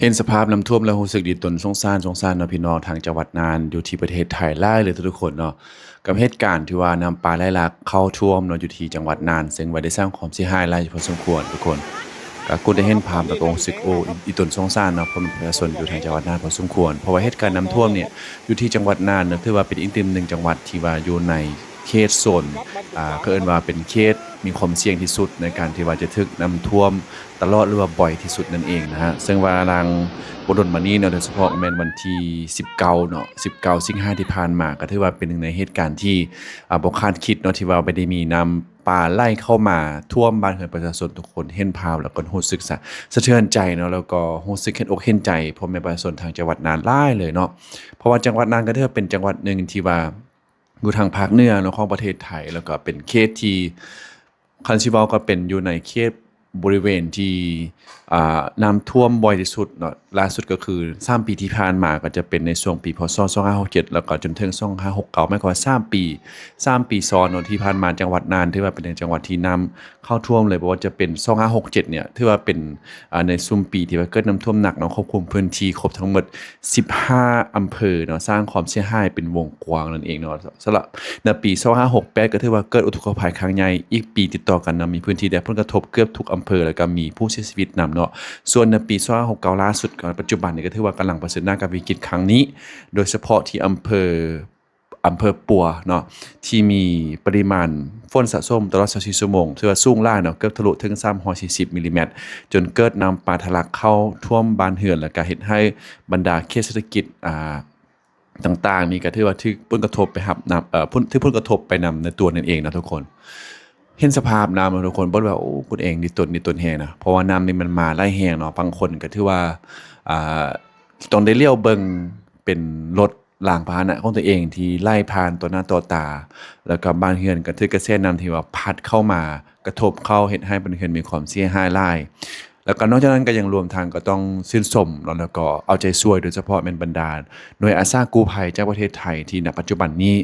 ເຫັນສະພາບນ້ຳຖ້ວມແລ້ວຮູ້ສຶກດີຕົນສົງສານ ສົງສານເນາະພີ່ນ້ອງທາງຈັງຫວັດນ່ານ ຢູ່ທີ່ປະເທດໄທຫຼາຍເລີຍທຸກໆຄົນເນາະ ກັບເຫດການທີ່ວ່ານ້ຳປ່າໄຫຼຫຼາກເຂົ້າຖ້ວມເນາະ ຢູ່ທີ່ຈັງຫວັດນ່ານ ເຊິ່ງວ່າໄດ້ສ້າງຄວາມເສຍຫາຍຫຼາຍພໍສົມຄວນທຸກຄົນ. ກໍກຸດໄດ້ເຫັນພາບແລ້ວກໍຮູ້ສຶກ ໂອ້ ອີ່ຕົນສົງສານເນາະ ພໍ່ແມ່ປະຊາຊົນຢູ່ທາງຈັງຫວັດນ່ານພໍສົມຄວນ ເພາະວ່າເຫດການນ້ຳຖ້ວມນີ້ ຢູ່ທີ່ຈັງຫວັດນ່ານເນາະ ຖືວ່າເປັນອີກໜຶ່ງຈັງຫວັດທີ່ວ່າຢູ່ໃນເຂດໂຊນ ອ່າ ເຂົາເອີ້ນວ່າເປັນເຂດມີຄວາມສ່ຽງທີ່ສຸດ ໃນການທີ່ວ່າຈະຖືກນ້ຳຖ້ວມຕະຫຼອດ ຫຼືວ່າບ່ອຍທີ່ສຸດນັ້ນເອງນະຮະ. ເຊິ່ງວ່າຫຼັງບໍ່ດົນມານີ້ເນາະ ໂດຍສະເພາະແມ່ນວັນທີສິບເກົ້າເນາະ ສິບເກົ້າສິງຫາທີ່ຜ່ານມາ ກໍຖືວ່າເປັນໜຶ່ງໃນເຫດການທີ່ ອ່າ ບໍ່ຄາດຄິດເນາະ ທີ່ວ່າໄປໄດ້ມີນ້ຳ ປາໄຫຼເຂົ້າມາຖ້ວມບ້ານເຮືອນປະຊາຊົນ ທຸກຄົນເຫັນພາບແລ້ວກໍຮູ້ສຶກສະ ສະເທືອນໃຈເນາະ ແລ້ວກໍຮູ້ສຶກເຫັນອົກເຫັນໃຈພໍ່ແມ່ປະຊາຊົນທາງຈັງຫວັດນ່ານຫຼາຍເລີຍເນາະ ເພາະວ່າຈັງຫວັດນ່ານກໍຖືວ່າເປັນຈັງຫວັດໜຶ່ງທີ່ວ່າຢູ່ທາງພາກເໜືອເນາະ ຂອງປະເທດໄທ ແລ້ວກໍເປັນເຂດທີ່ ຄັນຊິເວົ້າກໍເປັນຢູ່ໃນເຂດ ບໍລິເວນທີ່ ອ່າ ນ້ຳຖ້ວມບ່ອຍທີ່ສຸດເນາະ ຫຼ້າສຸດກໍຄືສາມປີທີ່ຜ່ານມາ ກໍຈະເປັນໃນຊ່ວງປີ ພ.ສ. ສອງຫ້າຫົກເຈັດ ແລ້ວກໍຈົນເຖິງ ສອງຫ້າຫົກເກົ້າ ໝາຍຄວາມວ່າສາມປີ ສາມປີຊ້ອນເນາະ ທີ່ຜ່ານມາຈັງຫວັດນ່ານຖືວ່າເປັນຈັງຫວັດທີ່ນ້ຳເຂົ້າຖ້ວມເລີຍ ບໍ່ວ່າຈະເປັນ ສອງຫ້າຫົກເຈັດ ເນ່ຍ ຖືວ່າເປັນ ອ່າ ໃນຊຸມປີທີ່ວ່າເກີດນ້ຳຖ້ວມໜັກເນາະ ຄວບຄຸມພື້ນທີ່ຄົບທັງໝົດ ສິບຫ້າອຳເພີເນາະ ສ້າງຄວາມເສຍຫາຍເປັນວົງກວ້າງນັ້ນເອງເນາະ. ສຳລັບໃນປີສອງຫ້າຫົກແປດ ກໍຖືວ່າເກີດອຸທົກກະໄພຄັ້ງໃຫຍ່ອີກປີຕິດຕໍ່ກັນເນາະ ມີພື້ນທີ່ໄດ້ຮັບຜົນກະທົບເກືອບທຸກອຳເພີ ແລ້ວກໍມີຜູ້ເສຍຊີວິດນຳເນາະ. ສ່ວນໃນປີສອງຫ້າຫົກເກົ້າລ່າສຸດ ກໍປັດຈຸບັນນີ້ກໍຖືວ່າກຳລັງປະເຊີນໜ້າກັບວິກິດຄັ້ງນີ້ ໂດຍສະເພາະທີ່ອຳເພີ ອຳເພີປົວເນາະ ທີ່ມີປະລິມານຝົນສະສົມຕະຫຼອດຊາວສີ່ຊົ່ວໂມງ ຖືວ່າສູງຫຼາຍເນາະ ເກືອບທະລຸເຖິງສາມຮ້ອຍສີ່ສິບມິລລີແມັດ ຈົນເກີດນ້ຳປ່າທະລັກເຂົ້າຖ້ວມບ້ານເຮືອນ ແລ້ວກໍເຮັດໃຫ້ບັນດາເຂດເສດຖະກິດ ອ່າ ຕ່າງໆນີ້ກໍຖືວ່າຖືກຜົນກະທົບໄປຮັບນຳ ເອີ ຜົນ ຖືກຜົນກະທົບໄປນຳໃນຕົວນັ້ນເອງເນາະທຸກຄົນ. ເຫັນສະພາບນ້ຳເນາະທຸກຄົນ ເບິ່ງວ່າ ໂອ້ ຄຸນເອງ ດີຕົນ ດີຕົນແຮງນະ ເພາະວ່ານ້ຳນີ້ມັນມາຫຼາຍແຮງເນາະ ບາງຄົນກໍຖືວ່າ ອ່າ ຕ້ອງໄດ້ຫຼຽວເບິ່ງເປັນລົດລາງພາຫະນະຂອງຕົວເອງທີ່ໄຫຼຜ່ານຕໍ່ໜ້າຕໍ່ຕາ ແລ້ວກໍບ້ານເຮືອນກໍຖືກກະແສນ້ຳທີ່ວ່າພັດເຂົ້າມາ ກະທົບເຂົ້າ ເຮັດໃຫ້ບ້ານເຮືອນມີຄວາມເສຍຫາຍຫຼາຍ. ແລ້ວກໍນອກຈາກນັ້ນກໍຍັງລວມທັງກໍຕ້ອງຊື່ນຊົມເນາະ ແລ້ວກໍເອົາໃຈຊ່ວຍ ໂດຍສະເພາະແມ່ນບັນດາໜ່ວຍອາສາກູ້ໄພຈາກປະເທດໄທ ທີ່ນະປັດຈຸບັນນີ້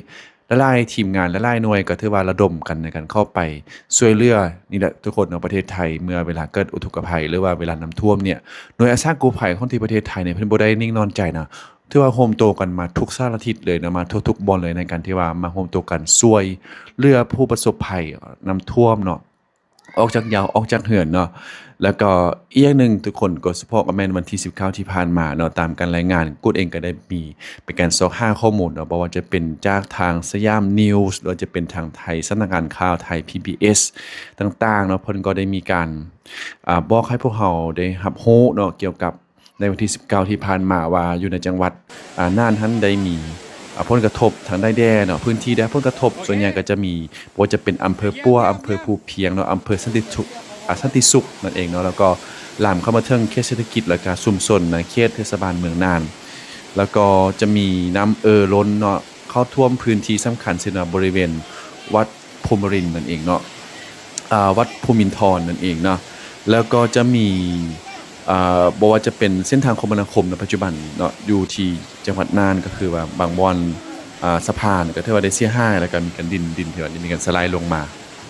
ຫຼາຍໆທີມງານ ຫຼາຍໆໜ່ວຍກໍຖືວ່າລະດົມກັນໃນການເຂົ້າໄປຊ່ວຍເຫຼືອ. ນີ້ແຫຼະທຸກຄົນເນາະ ປະເທດໄທເມື່ອເວລາເກີດອຸທົກກະໄພ ຫຼືວ່າເວລານ້ຳຖ້ວມເນ່ຍ ໜ່ວຍອາສາກູ້ໄພຂອງທີ່ປະເທດໄທນີ້ ເພິ່ນບໍ່ໄດ້ນິ່ງນອນໃຈນະ ຖືວ່າໂຮມໂຕກັນມາທຸກສາລະທິດເລີຍເນາະ ມາທົ່ວທຸກບ່ອນເລີຍ ໃນການທີ່ວ່າມາໂຮມໂຕກັນຊ່ວຍເຫຼືອຜູ້ປະສົບໄພນ້ຳຖ້ວມເນາະ ອອກຈາກເຍົາ ອອກຈາກເຮືອນເນາະ. ແລ້ວກໍອີກຢ່າງໜຶ່ງທຸກຄົນ ໂດຍສະເພາະກໍແມ່ນວັນທີສິບເກົ້າທີ່ຜ່ານມາເນາະ ຕາມການລາຍງານ ກຸດເອງກໍໄດ້ມີເປັນການຊອກຫາຂໍ້ມູນເນາະ ບໍ່ວ່າຈະເປັນຈາກທາງສະຫຍາມນິວສ໌ ຫຼືວ່າຈະເປັນທາງໄທ ສຳນັກງານຂ່າວໄທ ພີບີເອສ ຕ່າງໆເນາະ ເພິ່ນກໍໄດ້ມີການ ອ່າ ບອກໃຫ້ພວກເຮົາໄດ້ຮັບຮູ້ເນາະ ກ່ຽວກັບ ໃນວັນທີສິບເກົ້າທີ່ຜ່ານມາວ່າ ຢູ່ໃນຈັງຫວັດ ອ່າ ນ່ານຫັ້ນໄດ້ມີ ອ່າ ຜົນກະທົບທາງໃດແດ່ເນາະ ພື້ນທີ່ໄດ້ຮັບຜົນກະທົບ ສ່ວນໃຫຍ່ກໍຈະມີ ບໍ່ວ່າຈະເປັນອຳເພີປົວ ອຳເພີພູພຽງເນາະ ອຳເພີສັນຕິສຸກ ອ່າ ສັນຕິສຸກນັ້ນເອງເນາະ ແລ້ວກໍລາມເຂົ້າມາເຖິງເຂດເສດຖະກິດ ແລ້ວກໍຊຸມຊົນໃນເຂດເທດສະບານເມືອງນ່ານ ແລ້ວກໍຈະມີນ້ຳເອີລົ້ນເນາະ ເຂົ້າຖ້ວມພື້ນທີ່ສຳຄັນ ເຊັ່ນວ່າບໍລິເວນວັດ ພູມລິນນັ້ນເອງເນາະ ອ່າ ວັດພູມິນທອນນັ້ນເອງເນາະ ແລ້ວກໍຈະມີ ອ່າ ບໍ່ວ່າຈະເປັນເສັ້ນທາງຄົມມະນາຄົມໃນປັດຈຸບັນເນາະ ຢູ່ທີ່ຈັງຫວັດນ່ານ ກໍຄືວ່າບາງບ່ອນ ອ່າ ສະພານກໍຖືວ່າໄດ້ເສຍຫາຍ ແລ້ວກໍມີການດິນ ດິນທີ່ວ່າໄດ້ມີການສະໄລລົງມາ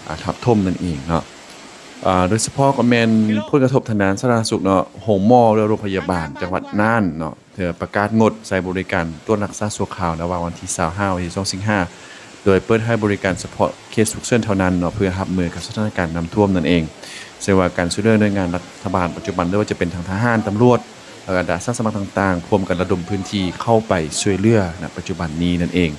ອ່າ ທັບຖົມນັ້ນເອງເນາະ ອ່າ ໂດຍສະເພາະກໍແມ່ນຜົນກະທົບທາງດ້ານສາທາລະນະສຸກເນາະ ໂຮງໝໍ ແລະ ໂຮງພະຍາບານຈັງຫວັດນ່ານເນາະ ເທື່ອປະກາດງົດໃຊ້ບໍລິການກວດຮັກສາຊົ່ວຄາວໃນລະຫວ່າງວັນທີຊາວຫ້າ ວັນທີຊາວສອງ ສິງຫາ ໂດຍເປີດໃຫ້ບໍລິການສະເພາະເຂດສຸກເສີນເທົ່ານັ້ນເນາະ ເພື່ອຮັບມືກັບສະຖານະການນ້ຳຖ້ວມນັ້ນເອງ. ເຊິ່ງວ່າການຊ່ວຍເຫຼືອໜ່ວຍງານລັດຖະບານປັດຈຸບັນ ບໍ່ວ່າຈະເປັນທາງທະຫານ, ຕຳຫຼວດ ແລ້ວກໍອາສາສະໝັກຕ່າງໆ ພວມກັນລະດົມພື້ນທີ່ເຂົ້າໄປຊ່ວຍເຫຼືອ ນະ ປັດຈຸບັນນີ້ນັ້ນເອງ.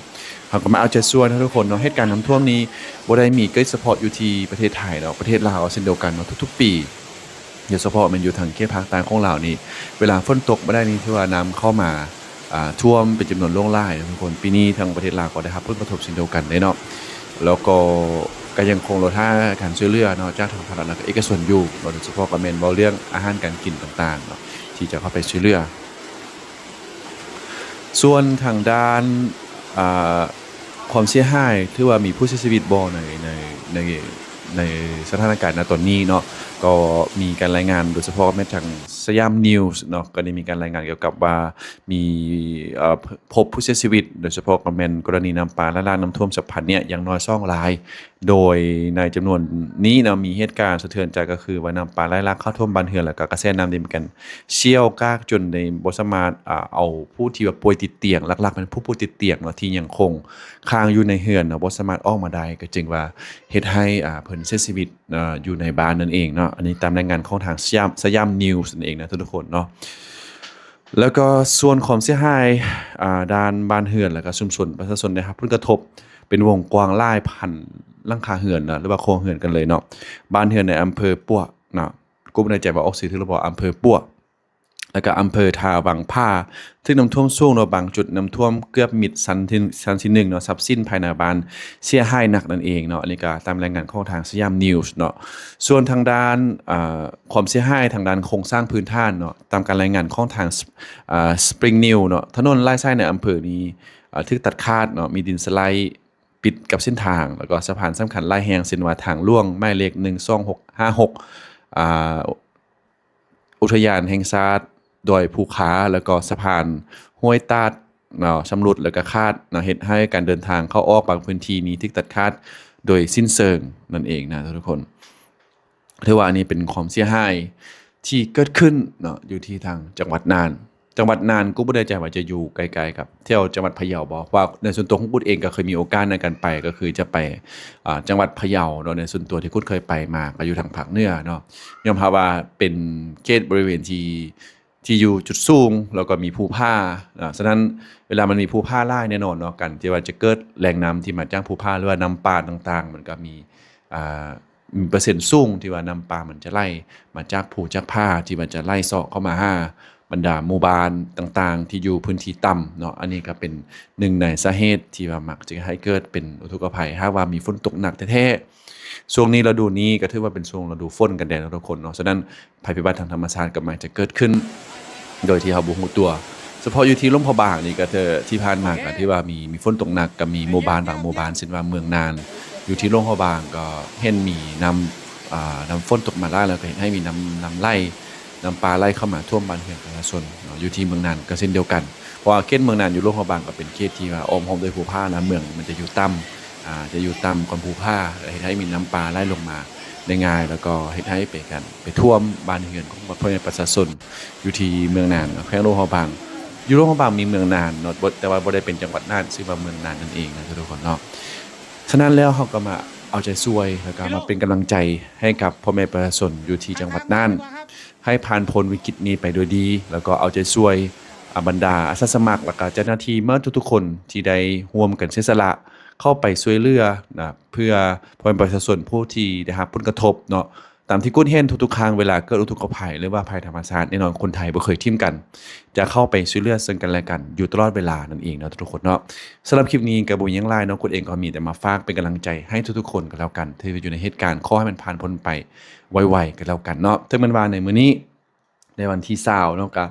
ເຮົາກໍມາເອົາໃຈຊ່ວຍເນາະທຸກຄົນເນາະ, ເຫດການນ້ຳຖ້ວມນີ້ບໍ່ໄດ້ມີເກີດສະເພາະຢູ່ທີ່ປະເທດໄທເນາະ, ປະເທດລາວກໍເຊັ່ນດຽວກັນເນາະ, ທຸກໆປີ ໂດຍສະເພາະແມ່ນຢູ່ທາງເຂດພາກໃຕ້ຂອງລາວນີ້ ເວລາຝົນຕົກມາໄດ້ນີ້ ຖືວ່ານ້ຳເຂົ້າມາ ອ່າ ຖ້ວມເປັນຈຳນວນຫຼວງຫຼາຍເນາະທຸກຄົນ. ປີນີ້ທາງປະເທດລາວກໍໄດ້ຮັບຜົນກະທົບເຊັ່ນດຽວກັນເດ້ເນາະ, ແລ້ວກໍ ກໍຍັງຄົງລໍຖ້າການຊ່ວຍເຫຼືອເນາະ ຈາກທາງພາກລັດ ແລະ ກໍເອກະຊົນຢູ່ເນາະ, ໂດຍສະເພາະກໍແມ່ນເວົ້າເລື່ອງອາຫານການກິນຕ່າງໆເນາະ ທີ່ຈະເຂົ້າໄປຊ່ວຍເຫຼືອ. ສ່ວນທາງດ້ານ ອ່າ ຄວາມເສຍຫາຍ ຖືວ່າມີຜູ້ເສຍຊີວິດບໍ່ໃນ ໃນ ໃນ ໃນສະຖານະການນະຕອນນີ້ເນາະ ກໍມີການລາຍງານ ໂດຍສະເພາະແມ່ນທາງສະຫຍາມນິວສ໌ເນາະ ກໍໄດ້ມີການລາຍງານກ່ຽວກັບວ່າມີ ເອີ ພົບຜູ້ເສຍຊີວິດ ໂດຍສະເພາະກໍແມ່ນກໍລະນີນ້ຳປ່າໄຫຼຫຼາກ ນ້ຳຖ້ວມສັບພັນເນຍ ຢ່າງໜ້ອຍສອງລາຍ ໂດຍໃນຈຳນວນນີ້ເນາະ ມີເຫດການສະເທືອນໃຈກໍຄືວ່ານ້ຳປ່າໄຫຼຫຼາກເຂົ້າຖ້ວມບ້ານເຮືອນ ແລ້ວກໍກະແສນ້ຳໄດ້ມີການສ່ຽວກາກຈົນໄດ້ບໍ່ສາມາດ ອາ ເອົາຜູ້ທີ່ວ່າປ່ວຍຕິດຕຽງ ຫຼັກໆແມ່ນຜູ້ປ່ວຍຕິດຕຽງເນາະ ທີ່ຍັງຄົງຄ້າງຢູ່ໃນເຮືອນເນາະ ບໍ່ສາມາດອອກມາໄດ້ ກໍຈຶ່ງວ່າເຮັດໃຫ້ ອາ ເພິ່ນເສຍຊີວິດ ອາ ຢູ່ໃນບ້ານນັ້ນເອງເນາະ. ອັນນີ້ຕາມລາຍງານຂອງທາງສະຫຍາມ ສະຫຍາມນິວສ໌ນັ້ນເອງນະທຸກໆຄົນເນາະ. ແລ້ວກໍສ່ວນຄວາມເສຍຫາຍ ອາ ດ້ານບ້ານເຮືອນ ແລ້ວກໍຊຸມຊົນປະຊາຊົນໄດ້ຮັບຜົນກະທົບເປັນວົງກວ້າງຫຼາຍພັນຫຼັງຄາເຮືອນນະ ຫຼືວ່າຄົວເຮືອນກັນເລີຍເນາະ. ບ້ານເຮືອນໃນອຳເພີປົວເນາະ ກູບໍ່ແນ່ໃຈວ່າອອກຊື່ຖືກຫຼືບໍ່ ອຳເພີປົວ ແລ້ວກໍອຳເພີທ່າວັງຜາ ຖືກນ້ຳຖ້ວມສູງເນາະ ບາງຈຸດນ້ຳຖ້ວມເກືອບມິດຊັ້ນທີ ຊັ້ນທີໜຶ່ງເນາະ ຊັບສິນພາຍໃນບ້ານເສຍຫາຍໜັກນັ້ນເອງເນາະ. ອັນນີ້ກໍຕາມລາຍງານຂອງທາງສະຫຍາມນິວສ໌ເນາະ. ສ່ວນທາງດ້ານ ອາ ຄວາມເສຍຫາຍທາງດ້ານໂຄງສ້າງພື້ນຖານເນາະ ຕາມການລາຍງານຂອງທາງ ອາ ສະປຣິງນິວສ໌ເນາະ ຖະໜົນຫຼາຍສາຍໃນອຳເພີນີ້ ອາ ຖືກຕັດຂາດເນາະ ມີດິນສະໄລປິດກັບເສັ້ນທາງ ແລ້ວກໍສະພານສຳຄັນຫຼາຍແຫ່ງ ເຊັ່ນວ່າທາງຫຼວງໝາຍເລກໜຶ່ງສອງຫົກຫ້າຫົກ ອາ ອຸທະຍານແຫ່ງຊາດດອຍພູຄາ ແລ້ວກໍສະພານຫ້ວຍຕາດເນາະ ຊຳລຸດ ແລ້ວກໍຂາດເນາະ ເຮັດໃຫ້ການເດີນທາງເຂົ້າອອກບາງພື້ນທີ່ນີ້ຖືກຕັດຂາດໂດຍສິ້ນເຊີງນັ້ນເອງນະທຸກຄົນ. ຖືວ່າອັນນີ້ເປັນຄວາມເສຍຫາຍທີ່ເກີດຂຶ້ນເນາະ ຢູ່ທີ່ທາງຈັງຫວັດນ່ານ. ຈັງຫວັດນ່ານ ກູບໍ່ແນ່ໃຈວ່າຈະຢູ່ໃກ້ໆກັບແຖວຈັງຫວັດພະເຍົາບໍ່? ເພາະວ່າໃນສ່ວນຕົວຂອງກຸດເອງກໍເຄີຍມີໂອກາດໃນການໄປ ກໍຄືຈະໄປ ອາ ຈັງຫວັດພະເຍົາເນາະ ໃນສ່ວນຕົວທີ່ກຸດເຄີຍໄປມາ ກໍຢູ່ທາງພາກເໜືອເນາະ. ຍອມຮັບວ່າເປັນເຂດບໍລິເວນທີ່ ທີ່ຢູ່ຈຸດສູງ ແລ້ວກໍມີພູຜາ ອາ ສະນັ້ນເວລາມັນມີພູຜາຫຼາຍແນ່ນອນເນາະ ການທີ່ວ່າຈະເກີດແຫຼ່ງນ້ຳທີ່ມາຈາກພູຜາ ຫຼືວ່ານ້ຳປ່າຕ່າງໆ ມັນກໍມີ ອາ ມີເປີເຊັນສູງທີ່ວ່ານ້ຳປ່າມັນຈະໄຫຼມາຈາກພູຈາກຜາ ທີ່ວ່າຈະໄຫຼເຊາະເຂົ້າມາຫາບັນດາໝູ່ບ້ານຕ່າງໆ ທີ່ຢູ່ພື້ນທີ່ຕ່ຳເນາະ. ອັນນີ້ກໍເປັນໜຶ່ງໃນສາເຫດທີ່ວ່າມັກຈະເຮັດໃຫ້ເກີດເປັນອຸທົກກະໄພ ຫາກວ່າມີຝົນຕົກໜັກແທ້ໆ. ຊ່ວງນີ້ລະດູນີ້ກໍຖືວ່າເປັນຊ່ວງລະດູຝົນກັນແດ່ເນາະທຸກຄົນເນາະ. ສະນັ້ນ ໄພພິບັດທາງທຳມະຊາດກໍມັກຈະເກີດຂຶ້ນໂດຍທີ່ເຮົາບໍ່ຮູ້ຕົວ. ສະເພາະຢູ່ທີ່ຫຼວງພະບາງນີ້ກໍ ທີ່ຜ່ານມາກໍຖືວ່າມີ ມີຝົນຕົກໜັກ ກໍມີໝູ່ບ້ານບາງໝູ່ບ້ານ ເຊັ່ນວ່າເມືອງນານ ຢູ່ທີ່ຫຼວງພະບາງກໍເຫັນມີນ້ຳ ອາ ນ້ຳຝົນຕົກມາຫຼາຍ ແລ້ວກໍເຮັດໃຫ້ມີນ້ຳ ນ້ຳໄຫຼ ນ້ຳປ່າໄຫຼເຂົ້າມາຖ້ວມບ້ານເຮືອນປະຊາຊົນເນາະ. ຢູ່ທີ່ເມືອງນານກໍເຊັ່ນດຽວກັນ ເພາະວ່າເຂດເມືອງນານຢູ່ຫຼວງພະບາງກໍເປັນເຂດທີ່ວ່າອ້ອມຮອບດ້ວຍພູຜານະ ເມືອງມັນຈະຢູ່ຕ່ຳ ອາ ຈະຢູ່ຕ່ຳກ່ອນພູຜາ ເຮັດໃຫ້ມີນ້ຳປ່າໄຫຼລົງມາໄດ້ງ່າຍ ແລ້ວກໍເຮັດໃຫ້ໄປກັນ ໄປຖ້ວມບ້ານເຮືອນຂອງພໍ່ແມ່ປະຊາຊົນຢູ່ທີ່ເມືອງນານ ແຂວງຫຼວງພະບາງ. ຢູ່ຫຼວງພະບາງມີເມືອງນານເນາະ ບໍ່ ແຕ່ວ່າບໍ່ໄດ້ເປັນຈັງຫວັດນານ ຊື່ວ່າເມືອງນານນັ້ນເອງນະທຸກຄົນເນາະ. ສະນັ້ນແລ້ວເຮົາກໍມາເອົາໃຈຊ່ວຍ ແລ້ວກໍມາເປັນກຳລັງໃຈໃຫ້ກັບພໍ່ແມ່ປະຊາຊົນຢູ່ທີ່ຈັງຫວັດນານ ໃຫ້ຜ່ານພົ້ນວິກິດນີ້ໄປໂດຍດີ ແລ້ວກໍເອົາໃຈຊ່ວຍ ອາ ບັນດາອາສາສະໝັກ ແລ້ວກໍເຈົ້າໜ້າທີ່ໝົດທຸກໆຄົນທີ່ໄດ້ຮ່ວມກັນເສຍສະຫຼະເຂົ້າໄປຊ່ວຍເຫຼືອນະ ເພື່ອພໍ່ແມ່ປະຊາຊົນຜູ້ທີ່ໄດ້ຮັບຜົນກະທົບເນາະ. ຕາມທີ່ກຸດເຫັນທຸກໆຄັ້ງ ເວລາເກີດອຸທົກກະໄພ ຫຼືວ່າໄພທຳມະຊາດ ແນ່ນອນຄົນໄທບໍ່ເຄີຍຖິ້ມກັນ ຈະເຂົ້າໄປຊ່ວຍເຫຼືອເຊິ່ງກັນແລະກັນຢູ່ຕະຫຼອດເວລານັ້ນເອງເນາະທຸກໆຄົນເນາະ. ສຳລັບຄລິບນີ້ກໍບໍ່ມີຫຍັງຫຼາຍເນາະ ກຸດເອງກໍມີແຕ່ມາຝາກເປັນກຳລັງໃຈໃຫ້ທຸກໆຄົນກໍແລ້ວກັນ ທີ່ຢູ່ໃນເຫດການ ຂໍໃຫ້ມັນຜ່ານພົ້ນໄປໄວໆກໍແລ້ວກັນເນາະ. ເຖິງແມ່ນວ່າໃນມື້ນີ້ ໃນວັນທີຊາວເນາະ ກະ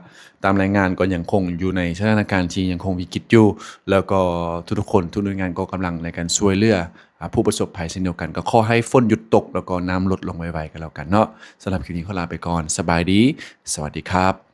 ຕາມລາຍງານກໍຍັງຄົງຢູ່ໃນສະຖານະການທີ່ຍັງຄົງວິກິດຢູ່ ແລ້ວກໍທຸກໆຄົນ ທຸກໜ່ວຍງານກໍກຳລັງໃນການຊ່ວຍເຫຼືອ ອາ ຜູ້ປະສົບໄພເຊັ່ນດຽວກັນ. ກໍຂໍໃຫ້ຝົນຢຸດຕົກ ແລ້ວກໍນ້ຳລົດລົງໄວໆກໍແລ້ວກັນເນາະ. ສຳລັບຄລິບນີ້ຂໍລາໄປກ່ອນ. ສະບາຍດີ. ສະຫວັດດີຄັບ.